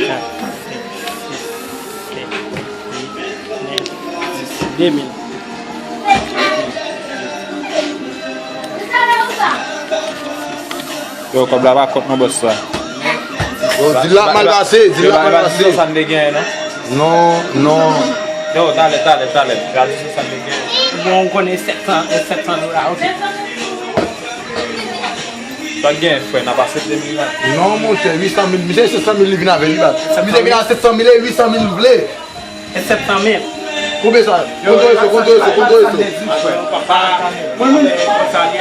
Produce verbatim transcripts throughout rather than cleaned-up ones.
Kat, senk, sis, sèt, uit, nèf, dis, de mil. Yo, kòb la pa kont non, bòs la. Yo, dil la ap mal pase, dil la ap mal pase. Sa n te genyen, non? Non, non. Yo, talè, talè, talè. Gade sa n te genyen. Bon, ou konnen sèt san, sèt san dola, ok. Sa k gen, frè, n ap aksepte mil la. Non, monchè, uit san mil, misye se san mil li vin avè li la. Misye vin a sèt san mil e uit san mil vle. E sèt san mil. Konbyen sa? Konn twa san, konn twa san, konn twa san. Mwen menm,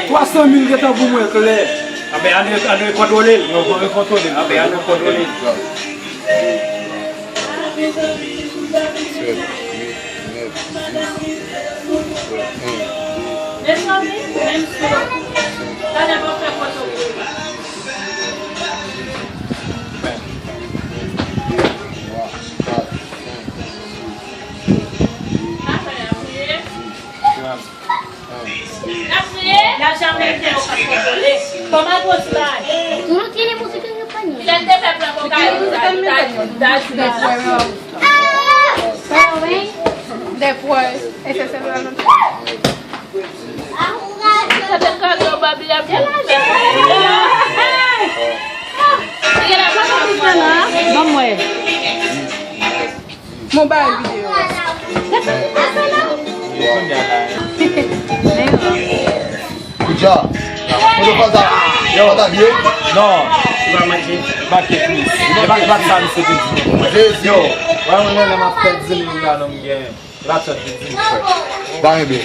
twa san mil gentan pou mwen, klè. Anben, ann, ann kontwole l. Anben, ann kontwole l. Sèt, uit, nèf, dis, sèt, en, de, Mezanmi, menm si yo ta devan fè foto pou li. Lajan ameriken yo pa kontwole. Kòman pwosibay? Lè n te fè plan pou kay nou, sa nou ta di, nou ta di. Dèpwè, e se sèl la nan. Sa te kado Babi ap fè. Ban m wè. Mon bagay videyo. Koudja. Kote fanta? Fanta vye? Non. Li pa manke. Li manke plis. Li pa, li pa sa misye te di. Jezi. Yo, wè mwen lè m ap fè di mil la non m gen. Li pa t sòt de di mil frè. Pa renmen.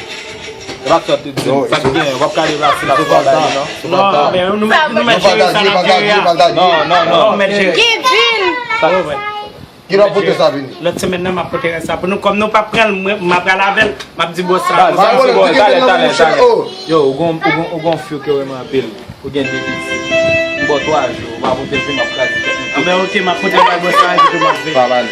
Li pa t sòt de di mil. Sa k gen, w ap ka deplase la pou bagay li non. Non, men nou mèt, nou mèt jere sa n ap jere a. Non, non, non. Kevin! Sa k gen? Ki lè w ap pote sa vini? Lòt semèn nan, m ap pote rès la pou nou. Kòm nou p ap pran l, mwen, m ap pral avè l. M ap di bòs la. Baz, baz, bòs, talè, talè, talè. Yo, ou gon, ou gon, ou gon few ke w renmen anpil. Ou gen de pitit. M ba w twa jou, ou pa pote l vin, m ap kraze tèt nou tout. Anben, ok, m ap pote l bay bòs la, epi tou m ap vini. Pa mal.